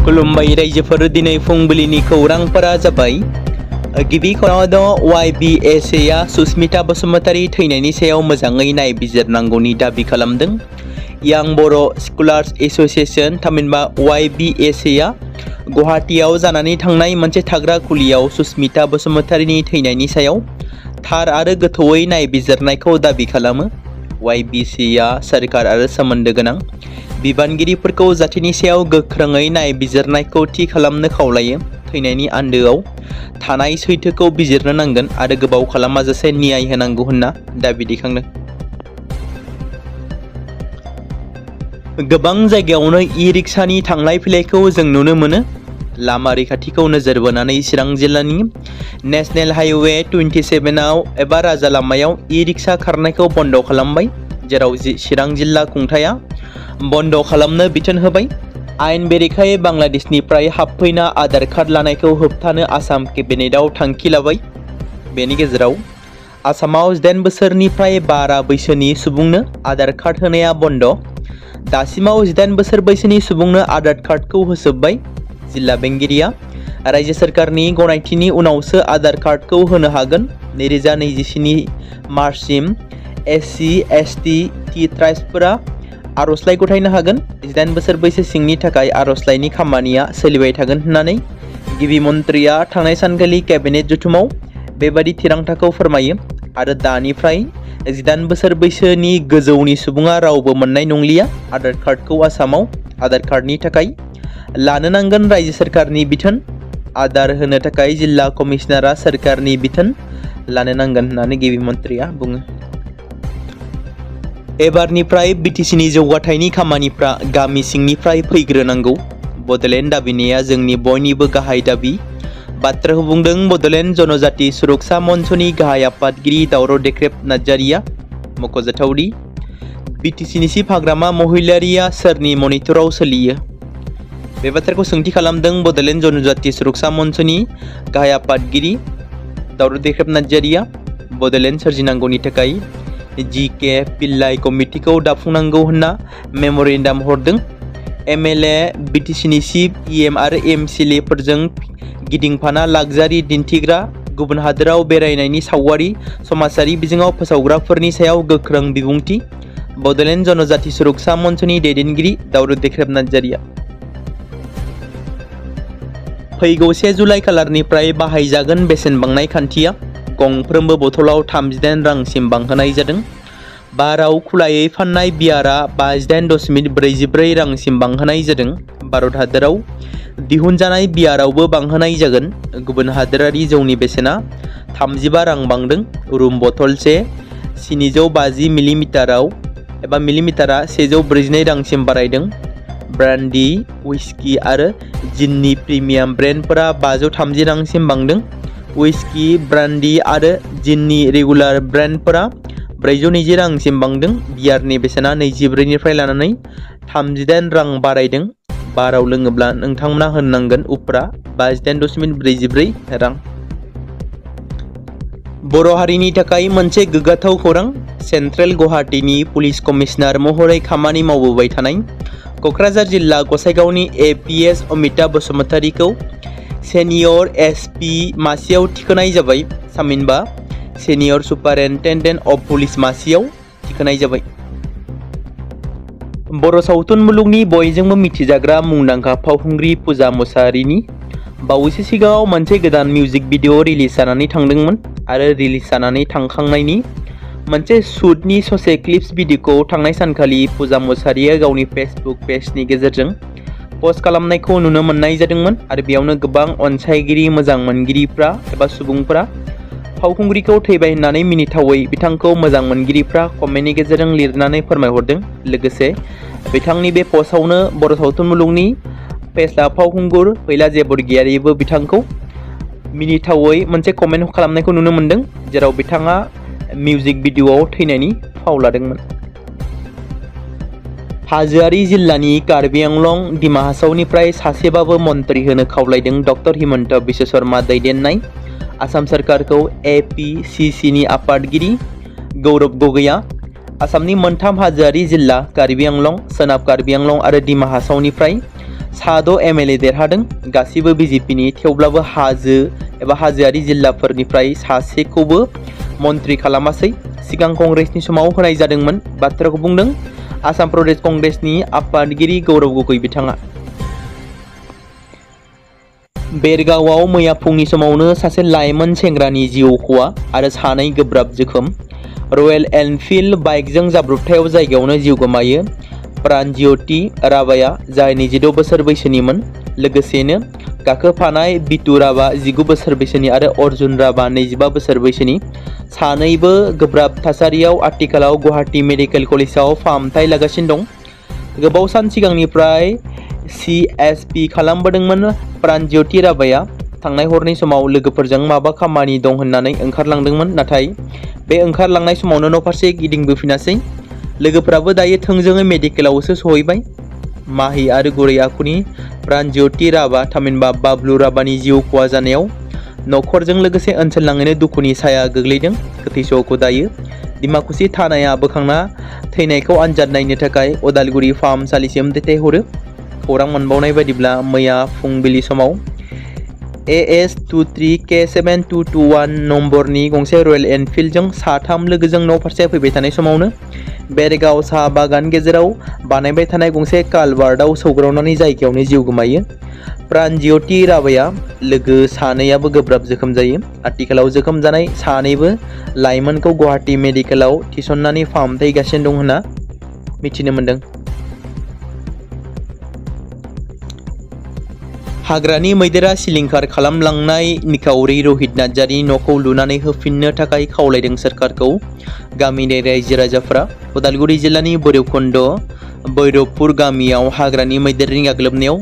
खुलुमबाय रायजोफोर दिनै फुंबिलिनि खौरांफोरा जाबाय गिबि खौराङाव YBSA आ सुस्मिता बसुमतारी थैनायनि सायाव मोजाङै नायबिजिरनांगौनि दाबि खालामदों। यां बर' स्कलार्स एसोसिएशन थामहिनबा YBSA आ गुवाहाटीआव जानानै थांनाय मोनसे थाग्रा खुलियाव सुस्मिता बसुमतारीनि थैनायनि सायाव थार आरो गोथौयै नायबिजिरनायखौ दाबि खालामो। YBSA आ सोरखार आरो सोमोन्दो गोनां बिबानगिरिफोरखौ जाथायनि सायाव गोख्रोङै नायबिजिरनायखौ थि खालामनो खावलायो। थैनायनि आन्दोआव थानाय सैथोखौ बिजिरनो नांगोन आरो गोबाव खालामाजासे न्याय होनांगौ होनना दाबि दैखांदों। गोबां जायगायावनो ई-रिक्सानि थांलाय फैलायखौ जों नुनो मोनो। लामा रैखाथिखौ नोजोर बोनानै चिरां जिल्लानि नेशनेल हाइवे 27 आव एबा राजा लामायाव ई-रिक्सा खारनायखौ बन्द खालामबाय, जेराव चिरां जिल्ला खुंथाया बन्द खालामनो बिथोन होबाय। आयेन बेरेखायै बांलादेशनिफ्राय हाबफैना आधार कार्ड लानायखौ होबथानो आसाम केबिनेटआव थांखि लाबाय। बेनि गेजेराव आसामाव 18 बोसोरनिफ्राय बारा बैसोनि सुबुंनो आधार कार्ड होनाया बन्द। दासिमाव 18 बोसोर बैसोनि सुबुंनो आधार कार्डखौ होजोबबाय। जिल्ला बेंगिरिया रायजो सोरखारनि गनायथिनि उनावसो आधार कार्डखौ होनो हागोन। 2027 मार्चसिम SC, ST, T ट्राइब्सफोरा आर'जलाइ गथायनो हागोन। 18 बोसोर बैसो सिंनि थाखाय आर'जलाइनि खामानिया सोलिबाय थागोन होननानै गिबि मन्थ्रिया थांनाय सानखालि केबिनेट जथुमाव बेबादि थिरांथाखौ फोरमायो आरो दानिफ्राय 18 बोसोर बैसोनि गोजौनि सुबुङा रावबो मोननाय नंलिया। आधार कार्डखौ आसामाव आधार कार्डनि थाखाय लानो नांगोन रायजो सोरखारनि बिथोन। आधार होनो थाखाय जिल्ला कमिशनारआ सोरखारनि बिथोन लानो नांगोन होननानै गिबि मन्थ्रिया बुङो। एबारनिफ्राय BTCनि जौगाथायनि खामानिफ्रा गामि सिंनिफ्राय फैग्रोनांगौ। बड'लेण्ड दाबिनाया जोंनि बयनिबो गाहाय दाबि। बाथ्राखौ बुंदों बड'लेण्ड जनजाति सुरक्षा मन्चनि गाहाय आफादगिरि दावराव देख्रेब नार्जारिया। मख'जाथावदि BTCनि चिफ हाग्रामा महिलारिया सोरनि मनिटराव सोलियो? बे बाथ्राखौ सोंथि खालामदों बड'लेण्ड जनजाति सुरक्षा मन्चनि गाहाय आफादगिरि दावराव देख्रेब नार्जारिया। बड'लेण्ड सोरजिनांगौनि थाखाय GK पिल्लाइ कमिटिखौ दाफुंनांगौ होनना मेम'रेन्डाम हरदों। MLA BTCनि चिफ EM आरो MCLA फोरजों गिदिंफाना लाक्जारि दिन्थिग्रा, गुबुन हादोराव बेरायनायनि सावगारि समाजारि बिजोङाव फोसावग्राफोरनि सायाव गोख्रों बिबुंथि। बड'लेण्ड जनजाति सुरक्षा मन्चनि दैदेनगिरि दावराव देख्रेब नार्जारिया। फैगौ 1 जुलाइ खालारनिफ्राय बाहायजागोन बेसेन बांनाय खान्थिया गंफ्रोमबो बथलाव 38 रांसिम बांहोनाय जादों। बाराव खुलायै फाननाय बियारा 58.44 रांसिम बांहोनाय जादों। भारत हादोराव दिहुनजानाय बियारावबो बांहोनाय जागोन। गुबुन हादोरारि जौनि बेसेना 35 रां बांदों। रुम बथलसे 750 मिलिमिटाराव एबा मिलिमिटारा 142 रांसिम बारायदों। ब्रान्डि, हुइस्कि आरो जिननि प्रिमियाम ब्रेन्डफोरा 530 रांसिम बांदों। हुइस्कि, ब्रान्डि आरो जिननि रेगुलार ब्रेन्डफोरा 420 रांसिम बांदों। बियारनि बेसेना 24 निफ्राय लानानै 38 रां बारायदों। बाराव लोङोब्ला नोंथांमोना होननांगोन उफ्रा 58.44 रां। बर' हारिनि थाखाय मोनसे गोग्गाथाव खौरां। सेन्ट्रेल गुवाहाटीनि पुलिस कमिशनार महरै खामानि मावबोबाय थानाय क'क्राझार जिल्ला गसाइगावनि APS अमिताभ बसुमतारीखौ सेनियर SP मासियाव थिखोनाय जाबाय। थामहिनबा सेनियर सुपारिनटेन्डेन्ट अफ पुलिस मासियाव थिखोनाय जाबाय। बर' सावथुन मुलुगनि बयजोंबो मिथिजाग्रा मुंदांखा फावखुंग्रि फुजा मुसाहारिनि बावैसो सिगाङाव मोनसे गोदान मिउजिक भिडिअ रिलिज जानानै थांदोंमोन आरो रिलिज जानानै थांखांनायनि मोनसे शूटनि ससे क्लिप्स भिडिअखौ थांनाय सानखालि फुजा मुसाहारिया गावनि फेसबुक पेजनि गेजेरजों पस्ट खालामनायखौ नुनो मोननाय जादोंमोन आरो बेयावनो गोबां अनसायगिरि मोजां मोनगिरिफ्रा एबा सुबुंफोरा फावखुंग्रिखौ थैबाय होननानै मिनिथावै बिथांखौ मोजां मोनगिरिफ्रा कमेन्टनि गेजेरजों लिरनानै फोरमायहरदों। लोगोसे बिथांनि बे पस्टआवनो बर' सावथुन मुलुगनि फेस्ला फावखुंगुर फैलाजे बरगयारियाबो बिथांखौ मिनिथावै मोनसे कमेन्ट खालामनायखौ नुनो मोनदों, जेराव बिथाङा मिउजिक भिडिअआव थैनायनि फाव लादोंमोन। हाजोआरि जिल्लानि कार्बि आंलं दिमा हासावनिफ्राय सासेबाबो मन्थ्रि होनो खावलायदों डक्टर हिमन्त बिश्व शर्मा दैदेननाय आसाम सोरखारखौ। APCCनि आफादगिरि गौरब गगैया आसामनि मोनथाम हाजोआरि जिल्ला कार्बि आंलं, सोनाब कार्बि आंलं आरो दिमा हासावनिफ्राय 6 MLA देरहादों गासिबो BJPनि थेवब्लाबो हाजो एबा हाजोआरि जिल्लाफोरनिफ्राय सासेखौबो मन्त्रि खालामासै सिगां कंग्रेसनि समाव होनाय जादोंमोन बाथ्राखौ बुंदों आसाम प्रदेश कंग्रेसनि आफादगिरि गौरव गगৈ बिथाङा। बेरगावआव मैया फुंनि समावनो सासे लाइमोन सेंग्रानि जिउ खहा आरो सानै गोब्राब जोखोम। रयेल एनफिल्ड बाइकजों जाब्रबथायाव जायगायावनो जिउ गोमायो प्राणज्योति राभाया जाय 22 बोसोर बैसोनिमोन। लोगोसेनो गाखोफानाय बितु राभा 19 बोसोर बैसोनि आरो अर्जुन राभा 25 बोसोर बैसोनि सानैबो गोब्राब थासारियाव आथिखालाव गुवाहाटी मेडिकेल कलेजाव फाहामथाय लागासिनो दं। गोबाव सान सिगांनिफ्राय CSP खालामबोदोंमोन प्राणज्योति राभाया थांनाय हरनि समाव लोगोफोरजों माबा खामानि दं होननानै ओंखारलांदोंमोन नाथाय बे ओंखारलांनाय समावनो न'फारसे गिदिंबोफिनासै। लोगोफोराबो दायो थोंजोङै मेडिकेलावसो सहैबाय। माहि आरो गुरै आखुनि प्राणज्योति राभा थामहिनबा बाबलु राभानि जिउ खहा जानायाव न'खरजों लोगोसे ओनसोलनाङैनो दुखुनि साया गोग्लैदों। गोथै सहखौ दायो डिमाकुसि थानाया बोखांना थैनायखौ आनजाद नायनो थाखाय उदालगुरि फाहामसालिसिम दैथायहरो। खौरां मोनबावनाय बायदिब्ला मैया फुंबिलि समाव AS23K7221 नम्बरनि गंसे रयेल एनफिल्डजों साथाम लोगोजों न'फारसे फैबाय थानाय समावनो बेरगाव साहा बागान गेजेराव बानायबाय थानाय गंसे कालभार्टआव सौग्रावनानै जायगायावनो जिउ गोमायो। प्राणज्योति राभाया लोगो सानैयाबो गोब्राब जोखोम जायो। आथिखालाव जोखोम जानाय सानैबो लाइमोनखौ गुवाहाटी मेडिकेलाव थिसननानै फाहामथाय होगासिनो दं होनना मिथिनो मोन्दों। हाग्रानि मैदेरा सिलिंखार खालामलांनाय निखावरि रहित नार्जारिनि न'खौ लुनानै होफिननो थाखाय खावलायदों सोरखारखौ गामिनि रायजो राजाफोरा। उदालगुरि जिल्लानि भैरबकुन्द भैरबपुर गामियाव हाग्रानि मैदेरनि गाग्लोबनायाव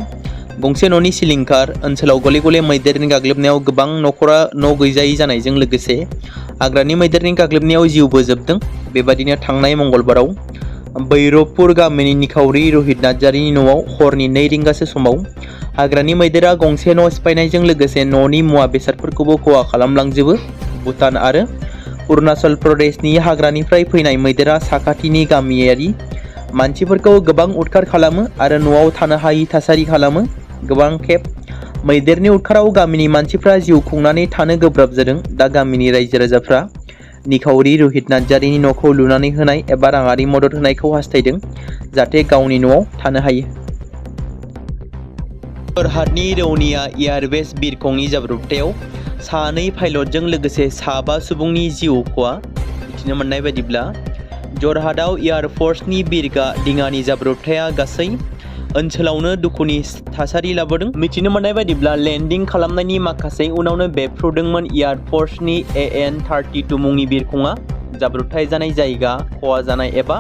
गंसे न'नि सिलिंखार ओनसोलाव गले गले मैदेरनि गाग्लोबनायाव गोबां न'खरा न' गैजायै जानायजों लोगोसे हाग्रानि मैदेरनि गाग्लोबनायाव जिउबो जोबदों। बेबादिनो थांनाय मंगलबाराव भैरबपुर गामिनि निखावरि रहित नार्जारिनि न'आव हरनि 2 रिंगासो समाव हाग्रानि मैदेरा गंसे न' सिफायनायजों लोगोसे न'नि मुवा बेसादफोरखौबो खहा खालामलांजोबो। भुटान आरो अरुणाचल प्रदेशनि हाग्रानिफ्राय फैनाय मैदेरा साखाथिनि गामियारि मानसिफोरखौ गोबां उदखार खालामो आरो न'आव थानो हायि थासारि खालामो। गोबां खेब मैदेरनि उदखाराव गामिनि मानसिफ्रा जिउ खुंनानै थानो गोब्राब जादों। दा गामिनि रायजो राजाफ्रा निखावरि रहित नार्जारिनि न'खौ लुनानै होनाय एबा राङारि मदद होनायखौ हास्थायदों जाहाथे गावनि न'आव थानो हायो। जरहाटनि रौनिया एयारबेस बिरखंनि जाब्रबथायाव सानै पाइलटजों लोगोसे 7 सुबुंनि जिउ खहा। मिथिनो मोननाय बायदिब्ला जरहाटआव एयारफोर्सनि बिरगा दिङानि जाब्रबथाया गासै ओनसोलावनो दुखुनि थासारि लाबोदों। मिथिनो मोननाय बायदिब्ला लेन्डिं खालामनायनि माखासे उनावनो बेफ्रुदोंमोन एयारफोर्सनि AN-32 मुंनि बिरखंआ। जाब्रबथाय जानाय जायगा, खहा जानाय एबा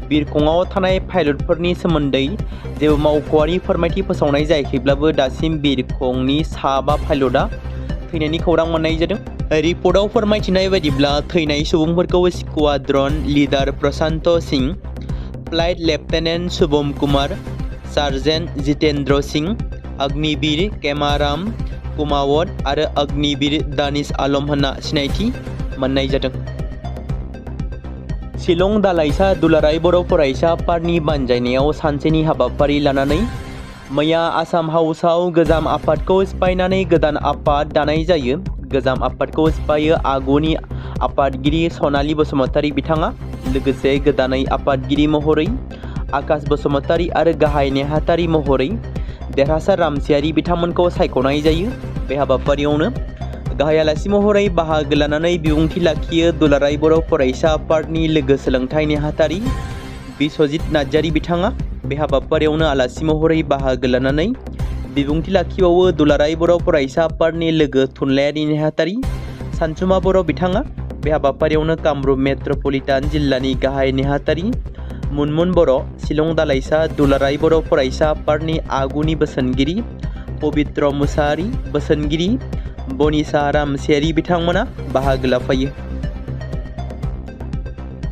बिरखंआव थानाय पाइलटफोरनि सोमोन्दै जेबो मावख'आरि फोरमायथि फोसावनाय जायाखैब्लाबो दासिम बिरखंनि 7 पाइलटआ थैनायनि खौरां मोननाय जादों। रिपर्टआव फोरमायथिनाय बायदिब्ला थैनाय सुबुंफोरखौ squadron leader Prashant Singh, flight lieutenant Shubham Kumar, sergeant Jitendra Singh, Agniveer Kemaram Kumawat आरो अग्निवीर दानिश आलम होनना सिनायथि मोननाय जादों। शिलं दालाइसा दुलाराय बर' फरायसा आफादनि बानजायनायाव सानसेनि हाबाफारि लानानै मैया आसाम हाउसआव गोजाम आफादखौ सिफायनानै गोदान आफाद दानाय जायो। गोजाम आफादखौ सिफायो आगुनि आफादगिरि सनालि बसुमतारी बिथाङा। लोगोसे गोदानै आफादगिरि महरै आकाश बसुमतारी आरो गाहाय नेहाथारि महरै देरहासार रामसियारि बिथांमोनखौ सायख'नाय जायो। बे हाबाफारियावनो गाहाय आलासि महरै बाहागो लानानै बिबुंथि लाखियो दुलाराय बर' फरायसा आफादनि लोगो सोलोंथाइ नेहाथारि बिस्वजित नार्जारि बिथाङा। बे हाबाफारियावनो आलासि महरै बाहागो लानानै बिबुंथि लाखिबावो दुलाराय बर' फरायसा आफादनि लोगो थुनलाइयारि नेहाथारि सानसुमा बर' बिथाङा। बे हाबाफारियावनो कामरुप मेट्रपलिटान जिल्लानि गाहाय नेहाथारि मुनमुन बर', शिलं दालाइसा दुलाराय बर' फरायसा आफादनि आगुनि बोसोनगिरि पबित्र मुसाहारि, बोसोनगिरि बनिसा रामसियारि बिथांमोना बाहागो लाफायो।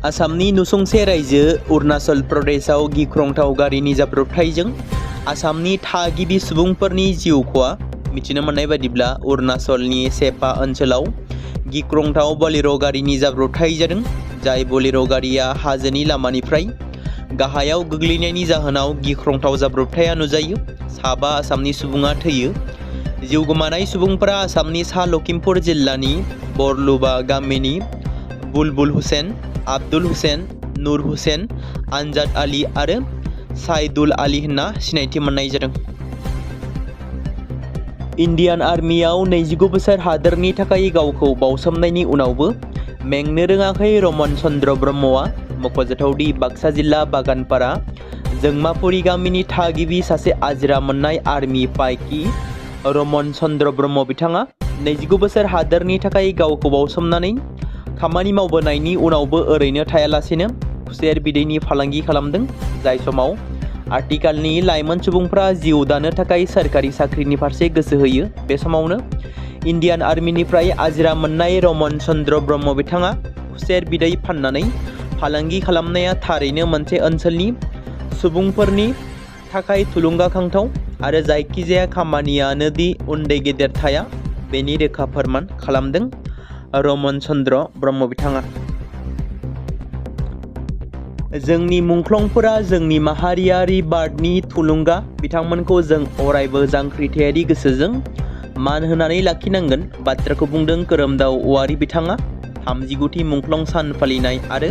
आसामनि नुसुंसे रायजो अरुणाचल प्रदेशआव गिख्रंथाव गारिनि जाब्रबथायजों आसामनि थागिबि सुबुंफोरनि जिउ खहा। मिथिनो मोननाय बायदिब्ला अरुणाचलनि सेपा ओनसोलाव गिख्रंथाव बोलेर' गारिनि जाब्रबथाय जादों। जाय बोलेर' गारिया हाजोनि लामानिफ्राय गाहायाव गोग्लैनायनि जाहोनाव गिख्रंथाव जाब्रबथाया नुजायो। 7 आसामनि सुबुङा थैयो। जिउ गोमानाय सुबुंफोरा आसामनि सा लखिमपुर जिल्लानि बरलुबा गामिनि बुलबुल हुसेन, आब्दुल हुसेन, नुर हुसेन, आनजाद आली आरो साइदुल आली होनना सिनायथि मोननाय जादों। इन्डियान आर्मियाव 29 बोसोर हादोरनि थाखाय गावखौ बावसोमनायनि उनावबो मेंनो रोङाखै रमन चन्द्र ब्रह्मआ। मख'जाथावदि बाक्सा जिल्ला बागानपारा जोंमापुरि गामिनि थागिबि सासे आजिरा मोननाय आर्मि पाइकि रमन चन्द्र ब्रह्म बिथाङा 29 बोसोर हादोरनि थाखाय गावखौ बावसोमनानै खामानि मावबोनायनि उनावबो ओरैनो थायालासेनो खुसेर बिदैनि फालांगि खालामदों। जाय समाव आथिखालनि लाइमोन सुबुंफ्रा जिउ दानो थाखाय सोरखारि साख्रिनि फारसे गोसो होयो, बे समावनो इन्डियान आर्मिनिफ्राय आजिरा मोननाय रमन चन्द्र ब्रह्म बिथाङा खुसेर बिदै फाननानै फालांगि खालामनाया थारैनो मोनसे ओनसोलनि सुबुंफोरनि थाखाय थुलुंगाखांथाव आरो जायखिजाया खामानियानो दि उन्दै गेदेर थाया बेनि रोखा फोरमान खालामदों रमन चन्द्र ब्रह्म बिथाङा। जोंनि मुंख्लंफोरा जोंनि माहारियारि बार्डनि थुलुंगा, बिथांमोनखौ जों अरायबो जांख्रिथायारि गोसोजों मान होनानै लाखिनांगोन बाथ्राखौ बुंदों खोरोमदाव औवारि बिथाङा। 39थि मुंख्लं सान फालिनाय आरो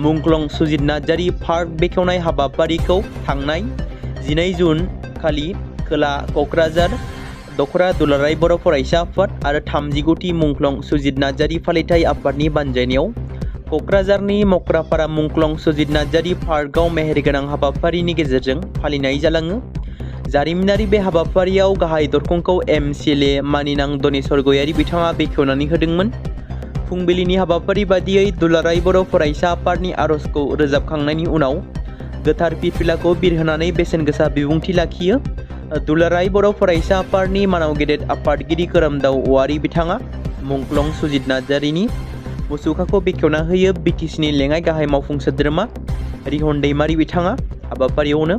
मुंख्लं सुजित नार्जारि पार्क बेखेवनाय हाबाफारिखौ थांनाय 12 जुन खालि खोला क'क्राझार दख'रा दुलाराय बर' फरायसा आफाद आरो 39थि मुंख्लं सुजित नार्जारि फालिथाय आफादनि बानजायनायाव क'क्राझारनि मक्रापारा मुंख्लं सुजित नार्जारि पार्कआव मेहेरगोनां हाबाफारिनि गेजेरजों फालिनाय जालाङो। जारिमिनारि बे हाबाफारियाव गाहाय दरखंखौ एमसिएलए मानिनां दनेश्वर गयारि बिथाङा बेखेवनानै होदोंमोन। फुंबिलिनि हाबाफारि बादियै दुलाराय बर' फरायसा आफादनि आर'जखौ रोजाबखांनायनि उनाव गोथार फिरफिलाखौ बिरहोनानै बेसेन गोसा बिबुंथि लाखियो। दुलाराय बर' फरायसा आफादनि मानाव गेदेर आफादगिरि खोरोमदाव औवारि बिथाङा मुंख्लं सुजित नार्जारिनि मुसुखाखौ बेखेवना होयो। बिटिसिनि लेङाइ गाहाय मावफुं सोद्रोमा रिहन दैमारि बिथाङा हाबाफारियावनो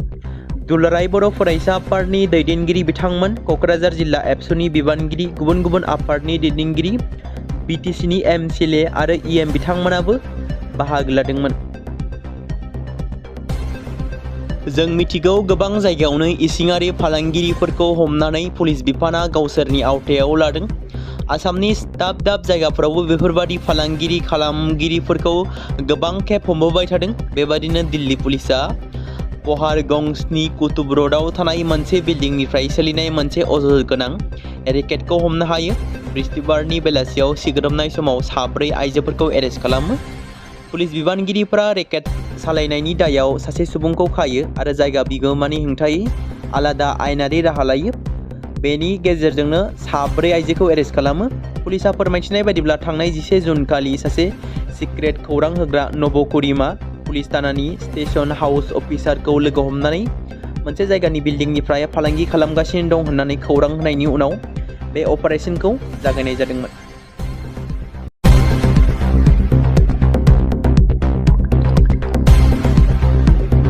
दुलाराय बर' फरायसा आफादनि दैदेनगिरि बिथांमोन, क'क्राझार जिल्ला एबसुनि बिबानगिरि, गुबुन गुबुन आफादनि दैदेनगिरि, बिटिसिनि एमसिएलए आरो इएम बिथांमोनाबो बाहागो लादोंमोन। जों मिथिगौ गोबां जायगायावनो इसिङारि फालांगिरिफोरखौ हमनानै पुलिस बिफाना गावसोरनि आवथायाव लादों। आसामनि दाब दाब जायगाफोरावबो बेफोरबादि फालांगिरि खालामगिरिफोरखौ गोबां खेब हमबोबाय थादों। बेबादिनो दिल्ली पुलिसा पहाड़गंजनि कुतुब र'डआव थानाय मोनसे बिल्डिंनिफ्राय सोलिनाय मोनसे अजद गोनां रेकेटखौ हमनो हायो। बृहस्पतिबारनि बेलासियाव सिग्रोमनाय समाव 4 आइजोफोरखौ एरेस्ट खालामो। पुलिस बिबानगिरिफोरा रेकेट सालायनायनि दायाव सासे सुबुंखौ खायो आरो जायगा बिगोमानि हेंथायै आलादा आयेनारि राहा लायो। बेनि गेजेरजोंनो 4 आइजोखौ एरेस्ट खालामो। पुलिसा फोरमायथिनाय बायदिब्ला थांनाय 11 जुन खालि सासे सिक्रेट खौरां होग्रा नबकरिमा पुलिस थानानि स्टेशन हाउस अफिसारखौ लोगो हमनानै मोनसे जायगानि बिल्डिंनिफ्राय फालांगि खालामगासिनो दं होननानै खौरां होनायनि उनाव बे अपारेशनखौ जागायनाय जादोंमोन।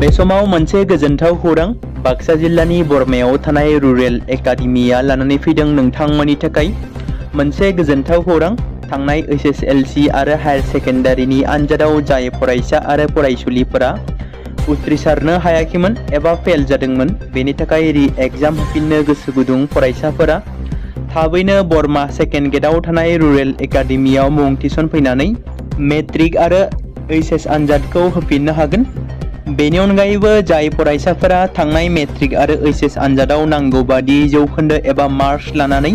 बे समाव मोनसे गोजोनथाव खौरां बाक्सा जिल्लानि बरमायाव थानाय रुरेल एकाडेमिया लानानै फैदों नोंथांमोननि थाखाय मोनसे गोजोनथाव खौरां। थांनाय एसएसएलसी आरो हायार सेकेन्डारिनि आनजादाव जाय फरायसा आरो फरायसुलिफोरा उथ्रिसारनो हायाखैमोन एबा फेल जादोंमोन, बेनि थाखाय रि एग्जाम होफिननो गोसो गुदुं फरायसाफोरा थाबैनो बरमा सेकेन्ड गेटआव थानाय रुरेल एकाडेमियाव मुं थिसनफैनानै मेट्रिक आरो एचएस आनजादखौ होफिननो हागोन। बेनि अनगायैबो जाय फरायसाफोरा थांनाय मेट्रिक आरो एचएस आनजादाव नांगौ बादि जौखोन्दो एबा मार्क्स लानानै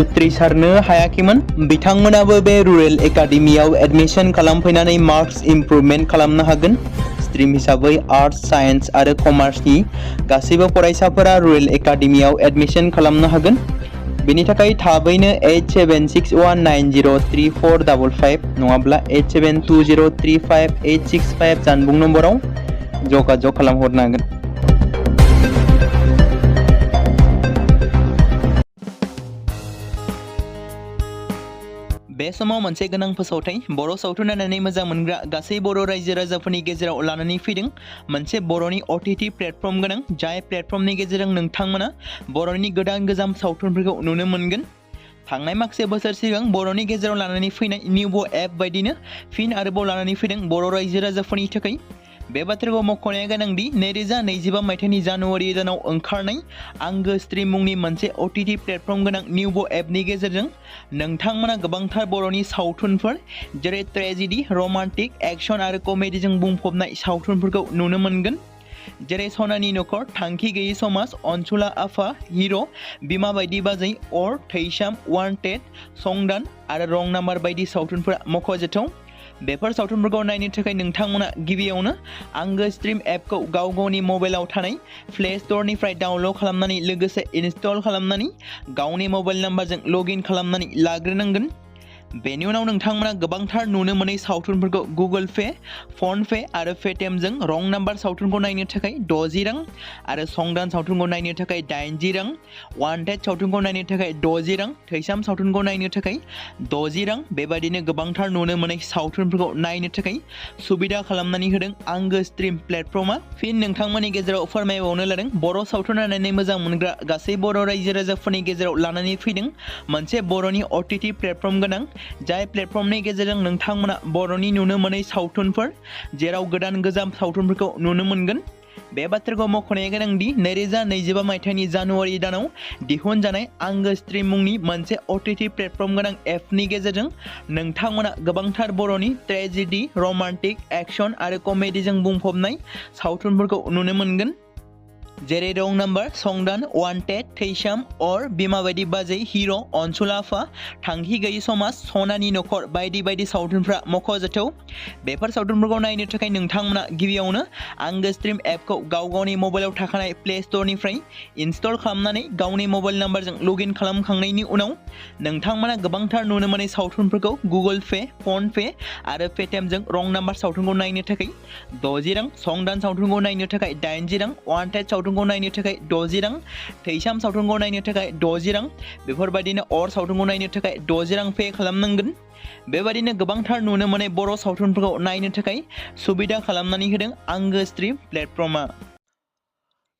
उथ्रिसारनो हायाखैमोन, बिथांमोनाबो बे रुरेल एकाडेमियाव एडमिशन खालामफैनानै मार्क्स इमप्रुभमेन्ट खालामनो हागोन। स्ट्रिम हिसाबै आर्ट्स, साइन्स आरो कमार्सनि गासैबो फरायसाफोरा रुरेल एकाडेमियाव एडमिशन खालामनो हागोन। बेनि थाखाय थाबैनो 8761903455 नङाब्ला 87203585 जानबुं नम्बराव जगाजग खालामहरनो हागोन। बे समाव मोनसे गोनां फोसावथाय बर' सावथुन नायनानै मोजां मोनग्रा गासै बर' रायजो राजाफोरनि गेजेराव लानानै फैदों मोनसे बर'नि OTT प्लेटफर्म गोनां, जाय प्लेटफर्मनि गेजेरजों नोंथांमोना बर'नि गोदान गोजाम सावथुनफोरखौ नुनो मोनगोन। थांनाय माखासे बोसोर सिगां बर'नि गेजेराव लानानै फैनाय निउब एप बायदिनो फिन आरोबाव लानानै फैदों बर' रायजो राजाफोरनि थाखाय बे बाथ्राखौ मख'नाया गोनांदि 2025 मायथाइनि जानुवारि दानाव ओंखारनाय आंगो स्ट्रीम मुंनि मोनसे OTT प्लेटफर्म गोनां निउबो एपनि गेजेरजों नोंथांमोना गोबांथार बर'नि सावथुनफोर जेरै ट्रेजेडी, रमान्टिक, एक्शन आरो कमेडीजों बुंफबनाय सावथुनफोरखौ नुनो मोनगोन। जेरै सनानि नखर, थांखि गैयै समाज, अनसुला आफा, हिर', बिमा बायदि बाजै, अर, थैसाम, वान्टेड, संदान आरो रं नाम्बार बायदि सावथुनफोरा मख'जाथाव। बेफोर सावथुनफोरखौ नायनो थाखाय नोंथांमोना गिबियावनो आंगो स्ट्रीम एपखौ गावनि मबाइलाव थानाय प्ले स्ट'रनिफ्राय डाउनल'ड खालामनानै लोगोसे इनस्टल खालामनानै गावनि मबाइल नाम्बारजों लगइन खालामनानै लाग्रोनांगोन। बेनि उनाव नोंथांमोना गोबांथार नुनो मोनै सावथुनफोरखौ गुगोल पे, फन पे आरो पेटिएमजों रं नाम्बार सावथुनखौ नायनो थाखाय 60 रां आरो संदान सावथुनखौ नायनो थाखाय 80 रां, वान्टेड सावथुनखौ नायनो थाखाय 60 रां, थैसाम सावथुनखौ नायनो थाखाय 60 रां बेबायदिनो गोबांथार नुनो मोनै सावथुनफोरखौ नायनो थाखाय सुबिदा खालामनानै होदों आंगो स्ट्रीम प्लेटफर्मा। फिन नोंथांमोननि गेजेराव फोरमायबावनो लादों बर' सावथुन नायनानै मोजां मोनग्रा गासै बर' रायजो राजाफोरनि गेजेराव लानानै फैदों मोनसे बर'नि OTT प्लेटफर्म गोनां जाय प्लेटफर्मनि गेजेरजों नोंथांमोना बर'नि नुनो मोनै सावथुनफोर जेराव गोदान गोजाम सावथुनफोरखौ नुनो मोनगोन। बे बाथ्राखौ मख'नाया गोनांदि 2025 मायथाइनि जानुवारि दानाव दिहुनजानाय आंगो स्ट्रीम मुंनि मोनसे OTT प्लेटफर्म गोनां एपनि गेजेरजों नोंथांमोना गोबांथार बर'नि ट्रेजेडी, रमान्टिक, एक्शन आरो कमेडीजों बुंफबनाय सावथुनफोरखौ नुनो मोनगोन। जेरै रं नाम्बार, संदान, वान्टेड, थैसाम, अर, बिमा बायदि बाजै, हिर', अनसुला आफा, थांखि गैयै समाज, सनानि नखर बायदि बायदि सावथुनफ्रा मख'जाथाव। बेफोर सावथुनफोरखौ नायनो थाखाय नोंथांमोना गिबियावनो आंगो स्ट्रीम एपखौ गावनि मबाइलाव थाखानाय प्ले स्ट'रनिफ्राय इनस्टल खालामनानै गावनि मबाइल नाम्बारजों लगइन खालामखांनायनि उनाव नोंथांमोना गोबांथार नुनो मोनै सावथुनफोरखौ गुगोल पे, फन पे आरो पेटिएमजों रं नाम्बार सावथुनखौ नायनो थाखाय 60 रां, संदान सावथुनखौ नायनो थाखाय 80 रां, वान्टेड सावथुनखौ नायनो थाखाय 60 रां, थैसाम सावथुनखौ नायनो थाखाय 60 रां बेफोरबायदिनो अर सावथुनखौ नायनो थाखाय 60 रां पे खालामनांगोन। बेबायदिनो गोबांथार नुनो मोनै बर' सावथुनफोरखौ नायनो थाखाय सुबिदा खालामनानै होदों आंगो स्ट्रीम प्लेटफर्मा।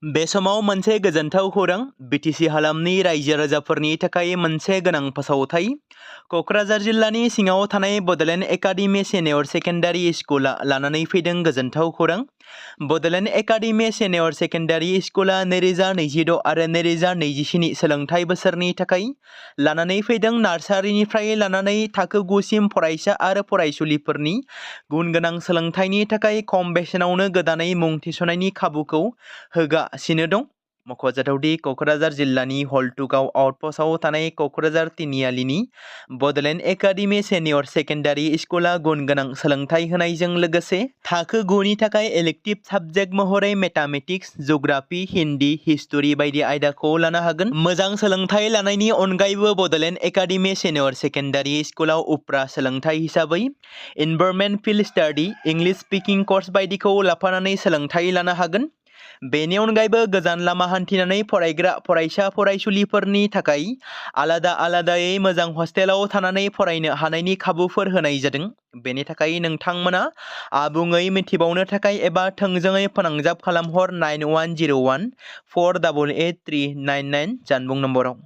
बे समाव मोनसे गोजोनथाव खौरां BTC हालामनि रायजो राजाफोरनि थाखाय मोनसे गोनां फोसावथाय। क'क्राझार जिल्लानि सिङाव थानाय बड'लेण्ड एकाडेमि सिनियर सेकेन्डारि स्कुला लानानै फैदों गोजोनथाव खौरां। बड'लेण्ड एकाडेमि सिनियर सेकेन्डारि स्कुला 2026 आरो 2027 सोलोंथाइ बोसोरनि थाखाय लानानै फैदों नार्सारिनिफ्राय लानानै थाखो 9 सिम फरायसा आरो फरायसुलिफोरनि गुन गोनां सोलोंथाइनि थाखाय खम बेसेनावनो गोदानै मुं थिसननायनि खाबुखौ होगासिनो दं। मख'जाथावदि क'क्राझार जिल्लानि हल्टुगाव आउटपस्टआव थानाय क'क्राझार तिनिआलिनि बड'लेण्ड एकाडेमि सिनियर सेकेन्डारि स्कुला गुन गोनां सोलोंथाइ होनायजों लोगोसे थाखो 9 नि थाखाय इलेक्टिभ साबजेक्ट महरै मेथामेटिक्स, जिअ'ग्राफि, हिन्दी, हिस्टरि बायदि आयदाखौ लानो हागोन। मोजां सोलोंथाइ लानायनि अनगायैबो बड'लेण्ड एकाडेमि सिनियर सेकेन्डारि स्कुलाव उफ्रा सोलोंथाइ हिसाबै environment field study, English speaking course बायदिखौ लाफानानै सोलोंथाइ लानो हागोन। बेनि अनगायैबो गोजान लामा हान्थिनानै फरायग्रा फरायसा फरायसुलिफोरनि थाखाय आलादायै मोजां हस्टेलाव थानानै फरायनो हानायनि खाबुफोर होनाय जादों। बेनि थाखाय नोंथांमोना आबुङै मिथिबावनो थाखाय एबा थोंजोङै फोनांजाब खालामहर 9101 488 399 जानबुं नम्बराव।